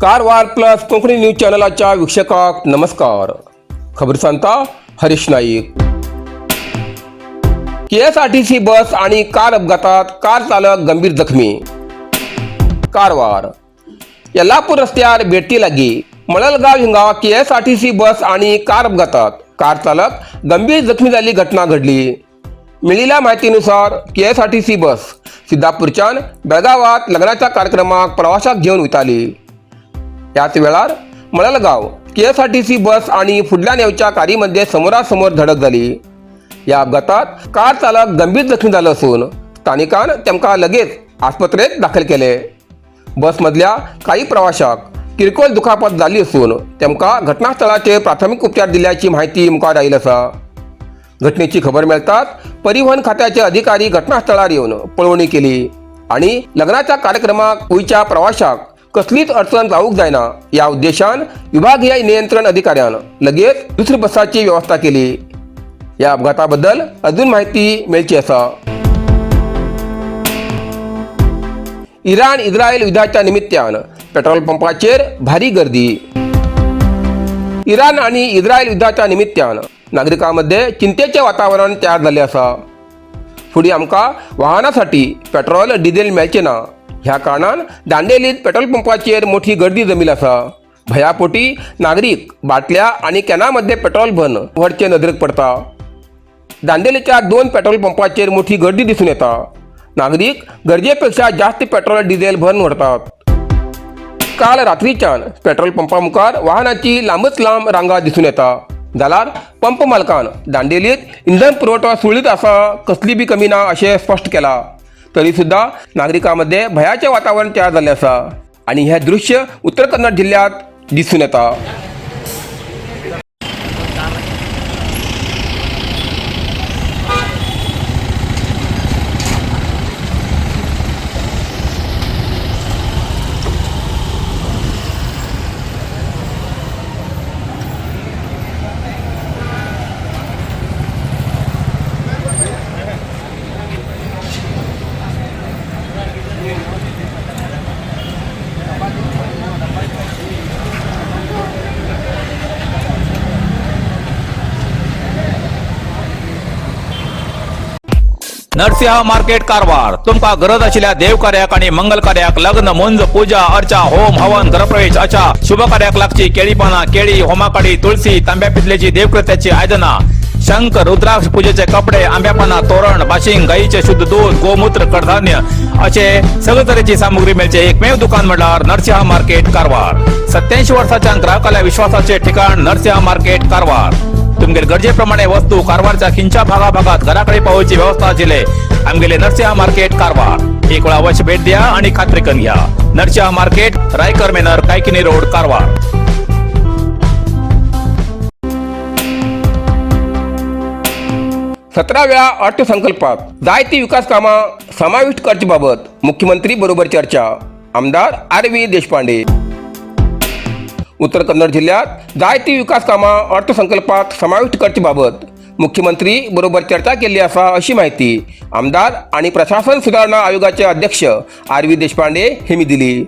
Karwar plus Konkani news चॅनलाच्या वीक्षकांक नमस्कार. खबर सांगता Harish Naik. KSRTC bus आणि कार अपघातात कार चालक गंभीर जखमी. कारवार यल्लापूर रस्त्यार बेट्टी लागी मळलगाव हिंगा केएसआरटीसी बस आणि कार अपघातात कार चालक गंभीर जखमी जाल्ली घटना घडली. मेळिल्ल्या माहितीनुसार केएसआरटीसी बस सिद्धापूरच्यान बेळगावात लग्नाच्या कार्यक्रमाक प्रवाशाक घेवन वयताली. त्याच वेळार मळलगाव केएसआरटीसी बस आणि फुडल्यान येवच्या कारीमध्ये समोरासमोर धडक जाली. या अपघातात कार चालक गंभीर जखमी जालो असून स्थानिकान तेमकां लगेच आस्पत्रेत दाखल केले. बसमधल्या काही प्रवाशाक किरकोळ दुखापत जाल्ली असून तेमकां घटनास्थळाचेर प्राथमीक उपचार दिल्याची म्हायती मुखार आयिल्ली आसा. घटनेची खबर मेळटाच परिवहन खात्याचे अधिकारी घटनास्थळार येवन पळोवणी केली आणि लग्नाच्या कार्यक्रमाक वयच्या प्रवाशाक कसलीच अडचण जावंक जायना ह्या उद्देशान विभागीय नियंत्रण अधिकाऱ्यान लगेच दुसरी बसाची व्यवस्था केली. या अपघाताबद्दल अजून माहिती मेळची आसा. इराण इस्रायल युद्धाच्या निमित्तान पेट्रोल पंपाचेर भारी गर्दी. इराण आणि इस्रायल युद्धाच्या निमित्तान नागरिकांमध्ये चिंतेचे वातावरण तयार झाले आसा. फुडें आमकां वाहनासाठी पेट्रोल डिझेल मेळचें ना ह्या कारणान दांडेलीत पेट्रोल पंपाचेर मोठी गर्दी जमिल्ली आसा. भयापोटी नागरीक बाटल्या आनी कॅनामध्ये पेट्रोल भरून व्हरचे नदरेक पडता. दांडेलीच्या 2 पेट्रोल पंपाचेर मोठी गर्दी दिसून येता. नागरीक गरजेपेक्षा जास्त पेट्रोल डिझेल भरून व्हरतात. काल रात्रीच्यान पेट्रोल पंपा मुखार वाहनाची लांबच लांब रांगा दिसून येता. जाल्यार पंप मालकान दांडेलीत इंधन पुरवठो सुरळीत आसा, कसली बी कमी ना अशें स्पश्ट केला. तरी सुद्दां नागरिकां भयाचें वातावरण तयार जाल्लें आसा आनी हें दृश्य उत्तर कन्नड जिल्ल्यांत दिसून येता. नरसिंह मार्केट कारवार. तुमका गरज आशिल्ल्या देवकार्याक आणि मंगल कार्याक, लग्न, मुंज, पूजा अर्चा, होम हवन, घरप्रवेश अशा शुभ कार्याक लागची केळी पाना, केळी, होमाकाडी, तुळसी, तांब्या पितलेची देवकृत्याची आयदना, शंख, रुद्राक्ष, पूजेचे कपडे, आंब्या पाना, तोरण, बाशिंग, गाईचे शुद्ध दूध, गोमूत्र, कडधान्य असे सगळे तरेची सामुग्री मेळचे एकमेव दुकान म्हळ्यार नरसिंह मार्केट कारवार. 87 वर्साच्या ग्राहकाल्या विश्वासाचे ठिकाण नरसिंह मार्केट कारवार. तुमगेले गरजेप्रमाणे वस्तू कारवारच्या खिंच्या भागाभागात घराकडे पावोवची व्यवस्था आशिल्ले आमगेले नरसिंह मार्केट कारवार. एक वेळा अवश्य भेट द्या आणि खात्री करून घ्या. Narasimha market, Raikar manor, Kaikini road, Karwar. 17व्या अर्थसंकल्पात जायती विकास कामां समाविष्ट करचे बाबत मुख्यमंत्री बरोबर चर्चा. आमदार आर व्ही देशपांडे. उत्तर कन्नड जिल्ह्यात जायती विकास कामां अर्थसंकल्पात समाविष्ट करचे बाबत मुख्यमंत्री बरोबर चर्चा केल्ली आसा अशी माहिती आमदार आणि प्रशासन सुधारणा आयोगाचे अध्यक्ष आर व्ही देशपांडे हेमी दिली.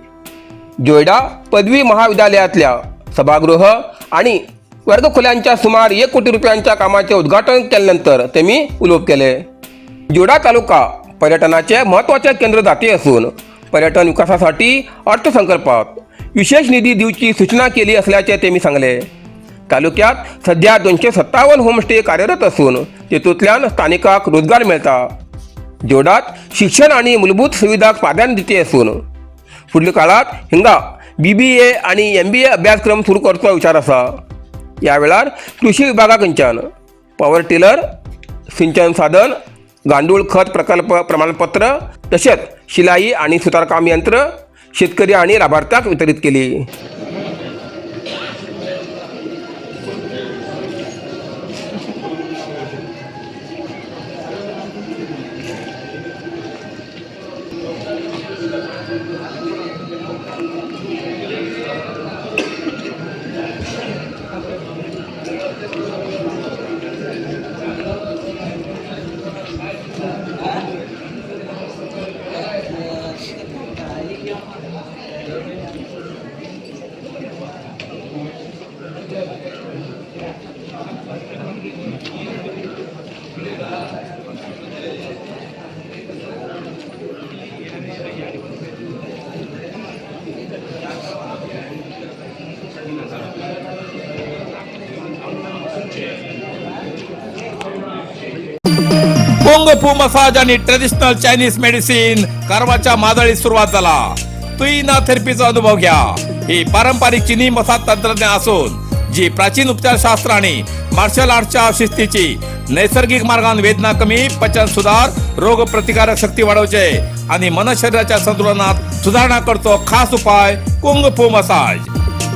जोयडा पदवी महाविद्यालयातल्या सभागृह आणि वर्गखोल्यांच्या सुमार 1 कोटी रुपयांच्या कामाचे उद्घाटन केल्यानंतर त्यांनी उलोवप केले. जोडा तालुका पर्यटनाचे महत्त्वाचे केंद्र जाती असून पर्यटन विकासासाठी अर्थसंकल्पात विशेष निधी दिवची सूचना केली असल्याचे त्यांनी सांगले. तालुक्यात सध्या 257 होमस्टे कार्यरत असून तेतूंतल्यान स्थानिकांक रोजगार मेळटा. जोडात शिक्षण आणि मूलभूत सुविधाक प्राधान्य दिते असून फुडल्या काळात हिंगा बीबीए आणि एमबीए अभ्यासक्रम सुरू करचो विचार आसा. या वेळार कृषी विभागा कडच्यान पॉवर टिलर, सिंचन साधन, गांडूळ खत प्रकल्प प्रमाणपत्र तशेंच शिलाई आणि सुतारकाम यंत्र शेतकरी आणि लाभार्थ्याक वितरित केली. फू मसाज आणि ट्रेडिशनल चायनीज मेडिसिन कारवारच्या मादळीत सुरुवात झाला. तुईना थेरपीचा अनुभव घ्या. ही पारंपरिक चिनी मसाज तंत्रज्ञान असून जी प्राचीन उपचारशास्त्र आणि मार्शल आर्टच्या शिस्तीची नैसर्गिक मार्गान वेदना कमी, पचन सुधार, रोग प्रतिकारक शक्ती वाढवचे आणि मन शरीराच्या संतुलनात सुधारणा करतो खास उपाय कुंग फू मसाज.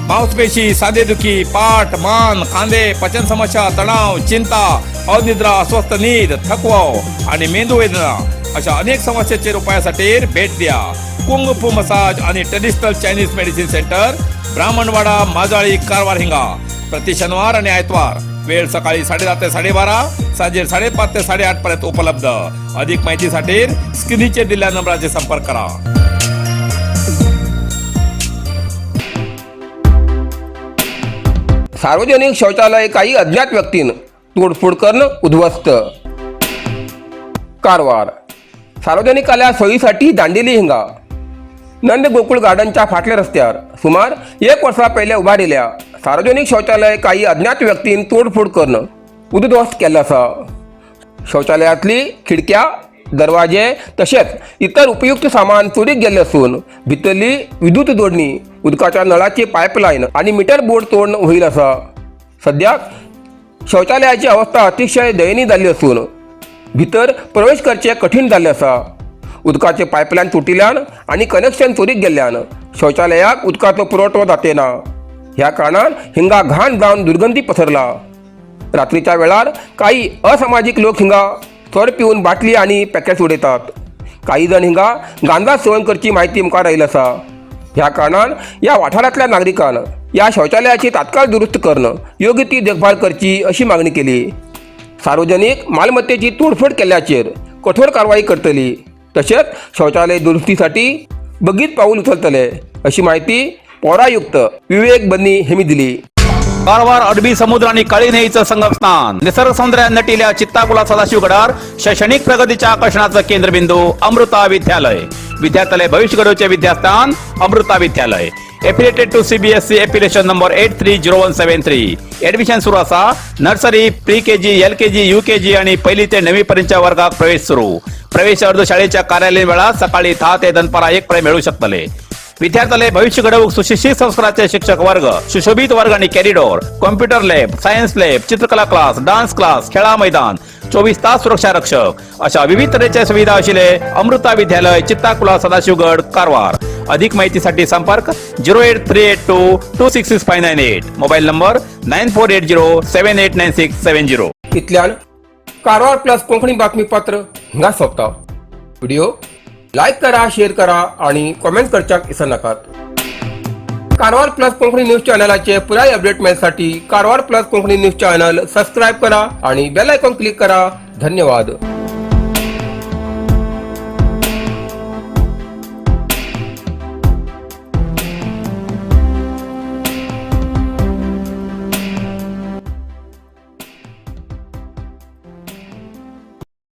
मांसपेशी, सांधेदुखी, पाठ, मान, खांदे, पचन समस्या, तणाव, चिंता, अनिद्रा, अस्वस्थ नीद, थकवा आणि मेंदू वेदना अशा अनेक समस्यांचे उपायासाठी भेट द्या कुंग फू मसाज आणि traditional Chinese medicine centre, Brahmanwada, Majali, Karwar हिंगा. प्रति शनिवार आणि आयतवार, वेळ सकाळी 10:30 ते 12:30, सांजे 5:30 ते 8:30 पर्यंत उपलब्ध. अधिक माहितीसाठी स्क्रीनचे दिलेल्या नंबराचे संपर्क करा. सार्वजनिक शौचालय काही अज्ञात व्यक्तीन तोडफोड करणं उद्ध्वस्त. कारवार. सार्वजनिकाल्या सोयीसाठी दांडेली हिंगा नंद गोकुळ गार्डनच्या फाटल्या रस्त्यार सुमार एक वर्सा पयले उबारिल्ल्या सार्वजनिक शौचालय काही अज्ञात व्यक्तीन तोडफोड करणं उद्ध्वस्त केल्लें आसा. शौचालयातली खिडक्या, दरवाजे तशेंच इतर उपयुक्त सामान चोरीक गेल्लें आसून भितरली विद्युत जोडणी, उदकाच्या नळाची पायपलायन आनी मिटर बोर्ड तोडून होईल आसा. सद्याक शौचालयाची अवस्था अतिशय दयनीय जाल्ली आसून भितर प्रवेश करचे कठीण जाल्लें आसा. उदकाचे पायपलायन तुटिल्ल्यान आनी कनेक्शन चोरीक गेल्ल्यान शौचालयाक उदकाचो पुरवठो जातेना. ह्या कारणान हिंगा घाण जावन दुर्गंधी पसरला. रात्रीच्या वेळार काही असामाजीक लोक हिंगा सोरो पिवन बाटली आनी पॅकेट्स उडयतात. काही जण हिंगा गांजा सेवन करची म्हायती मुखार आयिल्ली आसा. ह्या कारणान ह्या वाठारांतल्या नागरिकान ह्या शौचालयाची तात्काळ दुरुस्त करणं योग्य ती देखभाल करची अशी मागणी केली. सार्वजनिक मालमत्तेची तोडफोड केल्ल्याचेर कठोर कारवाई करतली, तशेंच शौचालय दुरुस्तीसाठी बेगीन पाऊल उचलतले अशी माहिती पौरायुक्त विवेक बन्नी हेमी दिली. कारवार अरबी समुद्र आणि काळी न्हंयीचं संगमस्थान, निसर्ग सौंदर्यात नटिल्या चित्ताकुला सदाशिवगडार शैक्षणिक प्रगतीच्या आकर्षणाचं केंद्रबिंदू अमृता विद्यालय. विद्यार्थ्यालय भविष्य घडवचे विद्यास्थान अमृता विद्यालय. Affiliated to CBSE, affiliation number 830173. Admission सुरू असा. Nursery, pre KG, LKG, UKG आणि पहिली ते नववी पर्यंतच्या वर्गात प्रवेश सुरू. प्रवेश अर्ज शाळेच्या कार्यालयीन वेळात सकाळी 10 ते दनपारा 1 पर्यंत मिळू शकतले. विद्यार्थ्याला भविष्य घडवूक सुशिक्षित संस्काराचे शिक्षक वर्ग, सुशोभित वर्ग आणि corridor, computer lab, science lab, चित्रकला क्लास, डान्स क्लास, खेळा मैदान, 24 तास सुरक्षा रक्षक अशा विविध तऱ्हेच्या सुविधा असलेले अमृता विद्यालय, चित्ताकुला, सदाशिवगड, कारवार. अधिक माहितीसाठी संपर्क 08382266598, mobile number 9480789670. इतल्यान कारवार प्लस कोंकणी बातमीपत्र हिंगा सोंपता. व्हिडिओ लायक करा, शेअर करा आणि कॉमेंट करच्याक विसरनाकात. कारवार प्लस कोंकणी न्यूज चॅनलाचे पुराय अपडेट मेळसाठी Karwar plus Konkani news channel subscribe करा आणि बेल आयकॉन क्लिक करा. धन्यवाद.